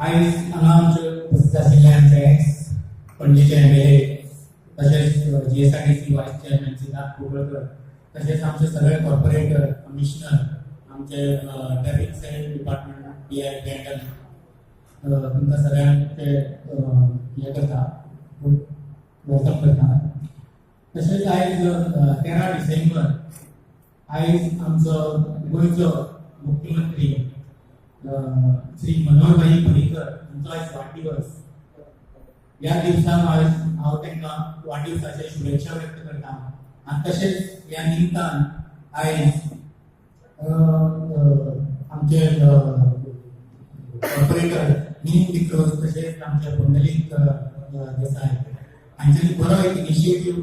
आयज हांगा आमचे उपस्थित आशिल्ले आमचे एक्स पणजेचे एमएलए, तशेंच GSIDC vice chairman Siddharth Kunkalkar, तशेंच आमचे सगळे कॉर्पोरेटर, कमिशनर, आमचे traffic cell department PI Brandon, तुमकां सगळ्यांचे हें करता, welcome करता. तशेंच आयज 13 डिसेंबर, आयज आमचो गोंयचो मुख्यमंत्री श्री मनोहरभाई पर्रीकर हांचो आयज वाडदिवस. ह्या दिवसा आयज हांव तांकां वाडदिवसाचे शुभेच्छा व्यक्त करता आनी तशेंच ह्या निमतान आयज अ, अ, आमचे कॉर्पोरेटर मिलींद डिक्रोज, तशेंच आमचे पुंडलीक देसाय हांच्यांनी बरो एक इनिशिएटीव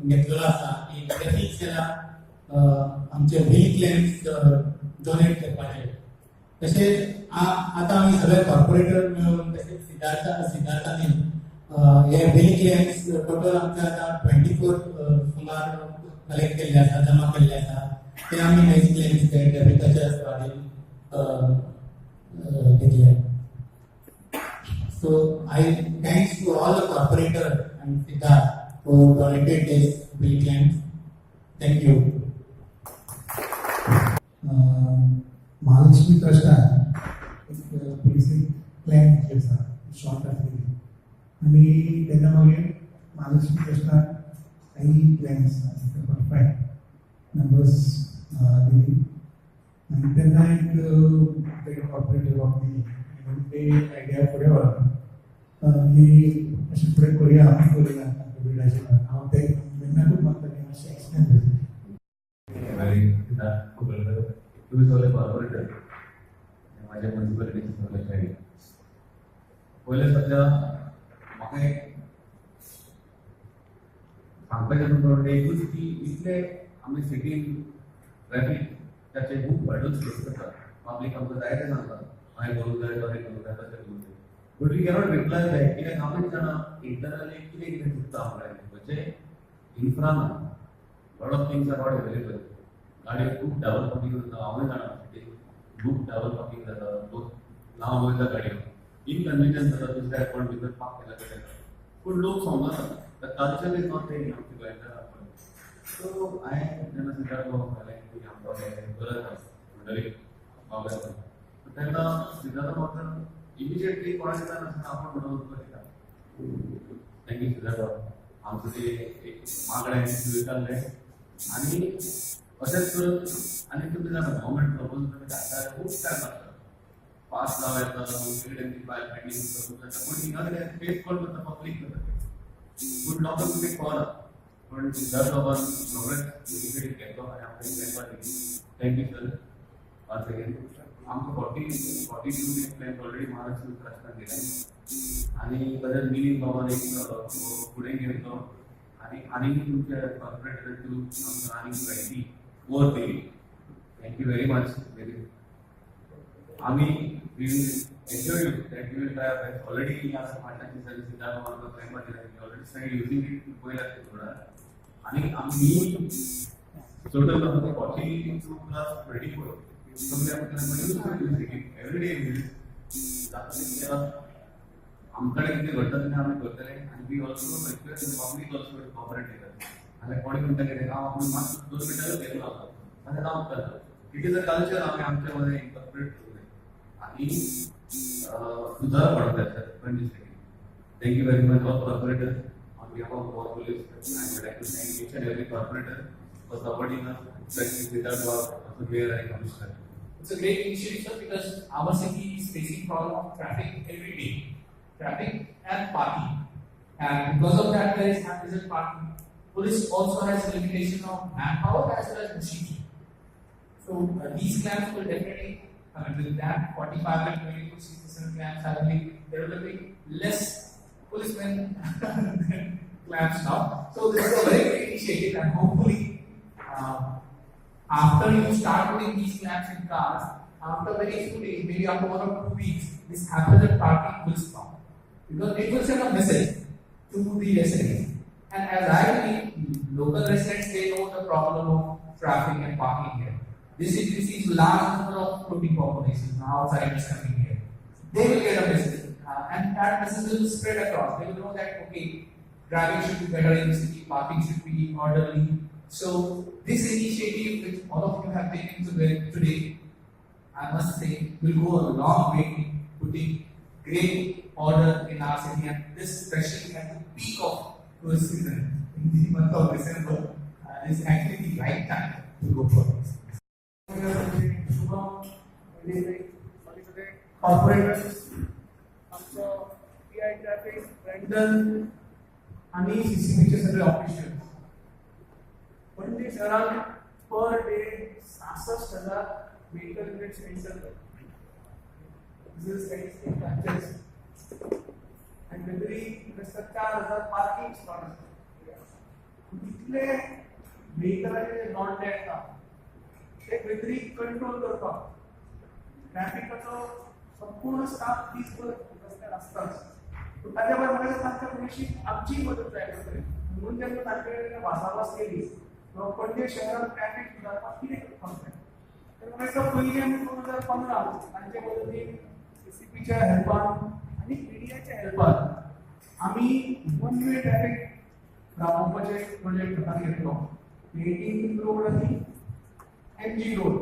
घेतलेलो आसा की ट्रॅफिक सेलाक आमचे व्हील क्लॅम्प्स डोनेट करपाचे. तशेंच आतां आमी सगळे कॉर्पोरेटर मेळून, तशेंच सिद्धार्थानी हे व्हील क्लॅम्प्स टोटल आमचे आतां 24 सुमार कलेक्ट केल्ले आसा, जमा केल्ले आसा. ते आमी हे क्लॅम्प्स ते ट्रॅफिकाच्या सुवादीन घेतले. So I thanks to all the corporator and Siddharth who donated this wheel clamps. Thank you. Mahalakshmi ट्रस्टान एक पुलिसीक प्लॅन जे आसा, शॉर्ट आसलेली आनी तेन्ना मागीर महालक्ष्मी ट्रस्टान काही प्लॅन आसा, परफेक्ट नंबर्स दिली आनी तेन्ना एक कॉर्पोरेटर दिली आनी ते आयडिया फुडें व्हरप की अशें फुडें करुया, आमी करुया बिल्डाचेर. हांव ते तेन्नाकूच मागता की मातशें एक्सप्लेन करचें. सिद्धार्थ कुंकळकर, तुम्ही सगळे कॉर्पोरेटर, माझ्या म्युन्सिपालिटीचे सगळे खेळी. पयले सध्या म्हाका एक सांगपाचें तुमकां म्हणजे एकूच की इतले आमी सिटीन ट्रॅफिकाचे खूब हर्डल्स फेस करतात. पब्लीक आमकां जायते सांगतात, हें करूंक जाय, तशें करूंक जाय, तशें करूंक जाय, but we cannot reply that, कित्याक आमीच जाणा इंटरनली कितें कितें चुकता आमकां. म्हणजे इन्फ्रा ना, lot of things are not available. गाडयो खूब डबल पार्किंग जाता. हांवूय जाणा, सिटीन खूब डबल पार्किंग जाता, लोक लांब वयता गाडयो, इनकन्विनियन्स जाता दुसऱ्या कोण भितर पार्क केल्या कडेन. पूण लोक समजना, the culture is not there आमच्या गोंयकार आपण. सो हांवें जेन्ना सिद्धार्थ बाबा सांगलें की आमकां हें गरज आसा म्हणटरी बाबा, तेन्ना सिद्धार्थ बाबान इमिजिएटली कोणाक नासतना आपण म्हणून तुका दिता. Thank you Siddharth बाबा. आमचं ते एक मागणें स्विकारलें आनी अशेंच करून. आनी तुमी जाणा, गव्हर्मेंट प्रपोजल तुमी धाडटा, खूब टायम लागता, पास जावं येता, कितें फायल पेंडींग करूंक जाता. पूण हिंगा कितें फेस कोण करता? पब्लीक करता. पूण लोकांक ते कळना. पूण सिद्धार्थ बाबान रोखडेच इनिशिएटीव घेतलो आनी आमकां प्लॅन दिली. Thank you sir once again. आमकां 42 प्लॅन ऑलरेडी महालक्ष्मी ट्रस्टान दिले आनी तशेंच मिलींद बाबान एक फुडें घेतलो आनी आनी तुमच्या कॉर्पोरेटर थ्रू आमकां आनी 20 मोर दिली. Thank you very much. आमी we will assure you that we will try our best. Already ह्या फाटल्याची सर्विस सिद्धार्थ बाबान क्लॅम दिला, ऑलरेडी स्टार्टेड युजिंग it. पयला थोडा आनी आमी टोटल आमकां 42 प्लस 24 सगळे आमकां यूज करतले एवरी डे. आमकडे कितें घडटा तें आमी करतले आनी we also request public also to cooperate with us. आनी कोणी म्हणटा कितें, हांव आपण मात 2 मिनटां घेवन रावता, तशें जावंक उपकारता. It is a culture, आमी आमच्या मध्ये इन्कॉर्पोरेट करूंक जाय आनी सुधार पडत जाय sir Panaji city. Thank you very much, all corporators. On behalf of Goa Police, I would like to thank each and every corporator for supporting us, especially Siddharth Baba, also Mayor and Commissioner. It's a great initiative, sir, because our city is facing problem of traffic every day, traffic and parking, and because of that, there is haphazard parking. Police also has a limitation of manpower as well as machinery. So these clamps will definitely, I mean, with that 45 and 24 67 clamps, I believe there will be less policemen than clamps now. So this is a very great initiative, and hopefully, after you start putting these clamps in cars, after very few days, maybe after 1 or 2 weeks, this haphazard parking will stop. Because it will send a message to the residents. And as I believe, local residents, they know the problem of traffic and parking here. This, if you see large number of floating population, outsiders coming here, they will get a message. will spread across. They will know that, okay, driving should be better in the city, parking should be orderly. So this initiative which all of you have taken today, I must say, will go a long way in putting great order in our city, and this especially at the peak of tourist season in the month of December, is actually the right time to go for this. Corporators, आमचो P I traffic Brandon आनी सीसीबीचे सगळे officials. Panaji शहरात per day 66,000 vehicle units enter करतात. This is statistics आणि generally 4,000 parking slot असतात. इतले व्हेकलाचे जे लोंडे येता ते खंय कंट्रोल करपाक ट्रॅफिकाचो संपूर्ण स्टाफ दीसभर रस्त्यार आसताच. पूण ताच्या भायर म्हाका तांकां थोडीशी आमचीय मदत जाय पडटली. म्हणून जेन्ना तांचे कडेन भासाभास केली किंवा पणजे शहरांत ट्रॅफिक सुदारपाक कितें करपाक जाय, तर म्हाका दिसता पयलीं आमी 2015 तांचे मदतीन, सीसीपीच्या हेल्पान आनी मिडियाच्या हेल्पान आमी वन वे ट्रॅफिक राबोवपाचे प्रोजेक्ट हातांत घेतलो. 18 रोड आनी MG road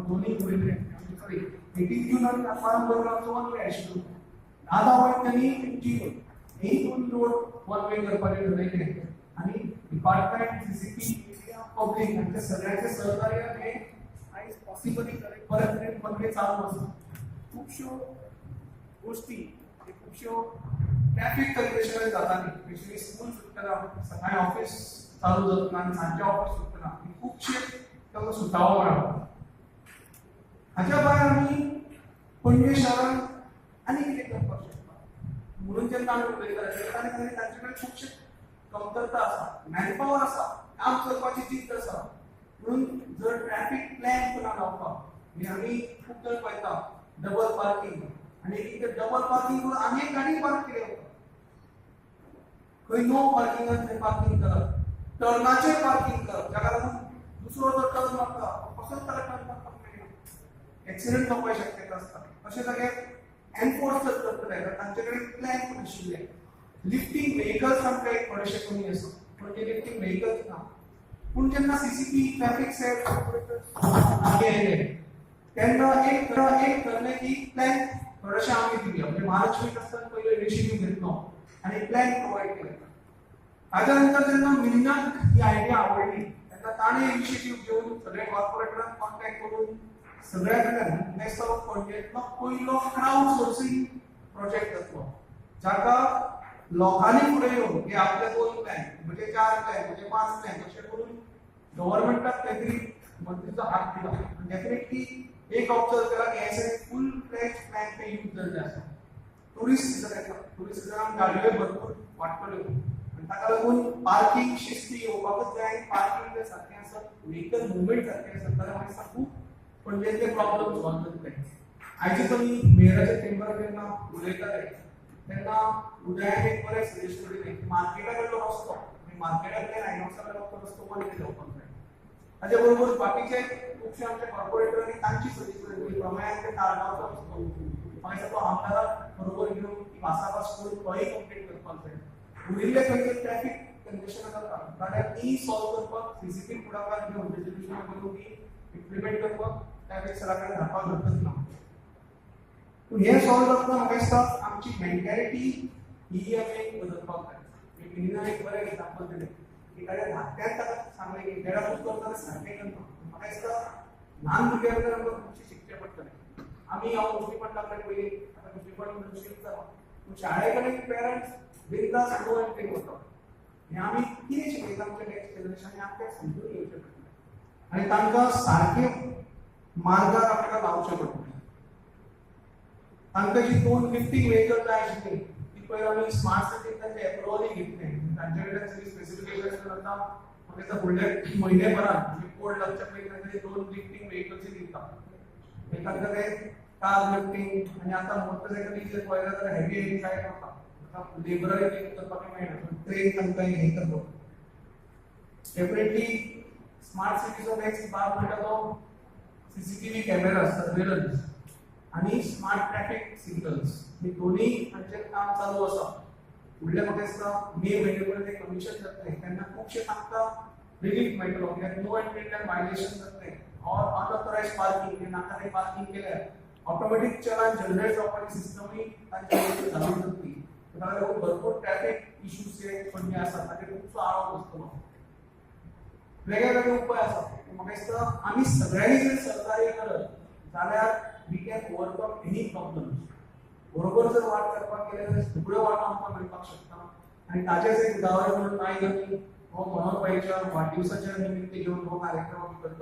दोन्ही उरिल्ले, सॉरी 18 जून आनी आत्माराम बरोबर आमचो वन वे आशिल्लो. दादा वयर आनी MG road हे दोन रोड वन वे करपाचे ठरयले आनी डिपार्टमेंट, सीसीपी, मिडिया, पब्लीक हांच्या सगळ्यांचे सहकार्यान हे आयज पॉसिबली परत मेरेन वन वे चालू आसा. खुबश्यो गोष्टी, खुबश्यो ट्रॅफिक कंजेशन जाताली, स्पेशली स्कूल सुट्टना, सकाळी ऑफिस चालू जातना आनी सांजचे ऑफिस सुट्टना खुबशे ताका सुटावो मेळ्ळो. हाच्या भायर आमी पणजे शहरांत आनी कितें करपाक शकता म्हणून जेन्ना आमी उलयताले तेन्ना तांणी तांचे कडेन खुबशे कमतरता आसा, मॅनपावर आसा, काम करपाची जिद्द आसा. म्हणून जर ट्रॅफिक प्लॅन पुन्हा लावपाक म्हणजे आमी खूब जाण पळयता डबल पार्किंग, आनी एक डबल पार्किंग करून आनी एक गाडी पार्क केली वता, खंय नो पार्किंगान थंय पार्किंग करप, टर्नाचेर पार्किंग करप, जाका लागून दुसरो जर टर्न मारता कसोच ताका टर्न मारपाक मेळना, एक्सिडंट जावपाची शक्यता आसता. अशे जाग्यार एनफोर्स जर करतले जाल्यार तांचे कडेन प्लॅन आशिल्ले. लिफ्टींग व्हेकल्स आमकां एक थोडेशे कमी आसा, पूण ते लिफ्टींग व्हेकल्स ना. पूण जेन्ना सीसीपी ट्रॅफिक सेल आगे आयले तेन्ना एक ठरलें की प्लॅन थोडेशे आमी दिवया. म्हणजे महालक्ष्मी आसतना पयलो इनिशिएटीव घेतलो आनी प्लॅन प्रोवायड केले. ताच्या नंतर जेन्ना मिलिनाक ही आयडिया आवडली तेन्ना ताणें इनिशिएटीव घेवन सगळे कॉर्पोरेटरांक कॉन्टॅक्ट करून सगळ्या कडल्यान नेक्स्ट ऑफ पणजेंतलो पयलो क्रावड सोर्सिंग प्रोजेक्ट जातलो, जाका लोकांनी फुडें येवन हे आपले 2 प्लॅन, म्हणजे 4 प्लॅन, म्हणजे 5 प्लॅन अशें करून गव्हर्मेंटाक खंय तरी मंत्रीचो हात दिला. डेफिनेटली एक ऑब्जर्व केला की हे सगळे फूल फ्लॅज प्लॅन ते यूज जाल्ले आसा. टुरिस्ट सिजन येता, टुरिस्ट सिजनान गाडयो भरपूर वाडटल्यो आनी ताका लागून पार्किंग शिस्ती येवपाकूच जाय. आनी पार्किंग जर सारकें आसत, व्हेकल मुवमेंट सारकें आसत जाल्यार म्हाका दिसता खूब पणजेंतले प्रॉब्लम सॉल्व जातले. आयचे तुमी मेयराच्या चेंबरार जेन्ना उलयताले तेन्ना उदयान एक बरें सजेशन दिलें की मार्केटा कडलो रस्तो, मार्केटा कडल्यान आयनॉक्सा कडलो रस्तो बंद जावपाक जाय. ताचे बरोबर बाकीचे खुबशे आमचे कॉर्पोरेटरांनी तांची सजेशन दिली प्रमाणे ते तारगांवचो रस्तो म्हाका दिसता तो आमदाराक बरोबर घेवन ती भासाभास करून तोय कंप्लीट करपाक जाय. उरिल्ले खंयचे ट्रॅफिक कंजेशन जाता जाल्यार ती सॉल्व करपाक सीसीपी फुडाकार घेवन रेजोल्युशन करून ती इम्प्लिमेंट करपाक ट्रॅफिक सरा कडेन धाडपाक हरकत ना. पूण हें सॉल्व जातना म्हाका दिसता आमची मेंटॅलिटी ही आमी बदलपाक जाय. मिलिनान एक बरें एग्जाम्पल दिलें की ताणें धाकट्यान ताका सांगलें की डेडाकूच करता सारकें करना. म्हाका दिसता ल्हान भुरग्यां कडल्यान आमकां खुबशें शिकचें पडटलें. आमी हांव मुस्लीपणा कडेन पयलीं आतां मुस्लीपण शिफ्ट जाला, पूण शाळे कडेन पेरंट्स बिंदास गो आनी ते वता. हें आमी कितें शिकयता आमच्या नेक्स्ट जनरेशन आमकां समजून घेवचें पडटलें आनी तांकां सारकें मार्गार आमकां लावचें पडटलें. तांकां जी 2 लिफ्टींग व्हेकल जाय आशिल्ली ती पयलीं आमी स्मार्ट सिटीन तांचे एप्रुवलूय घेतलें, तांचे कडल्यान सगळी स्पेसिफिकेशन आतां म्हाका दिसता फुडल्या म्हयने भरान म्हणजे कोड लागच्या पयलीं तांकां 2 लिफ्टींग व्हेकल्सूय दिता. मागीर तांकां ते कार लिफ्टींग आनी आतां मोटरसायकलीचेर पळयता जाल्यार हेवी हेवी कांय वता, आतां लेबराय लिफ्ट करपाक मेळना, ट्रेन तांकां हें करपाक. डेफिनेटली स्मार्ट सिटीचो नेक्स्ट भाग म्हणटा तो सीसीटीव्ही कॅमेरा सर्वेलन्स. आनी स्मार्ट ट्रॅफिक सिग्नल्स हे दोन्ही हांचेर काम चालू आसा. फुडले म्हाका दिसता मे म्हयने पर्यंत ते कमिशन जातलें तेन्ना खुबशे तांकां रिलीफ मेळटलो, कित्याक नो एंट्रींतल्यान वायलेशन जातलें ऑर अनऑथरायज पार्किंग, नाका ते पार्किंग केल्यार ऑटोमॅटीक चलान जनरेट जावपाची सिस्टमूय तांचे चालू जातली. ताका लागून भरपूर ट्रॅफिक इश्यूज जे पणजे आसात ताचेर खुबसो आळो बसतलो. वेगळे वेगळे उपाय आसात. म्हाका दिसता आमी सगळ्यांनी जर सहकार्य करत जाल्यार we can overcome any problem. बरोबर जर वाट करपाक गेले जाल्यार सगळ्यो वाटो आमकां मेळपाक शकता. आनी ताचेच एक उदाहरण म्हणून आयज आमी हो मनोहर भाईच्या वाडदिवसाच्या निमित्त घेवन हो कार्यक्रम आमी करता.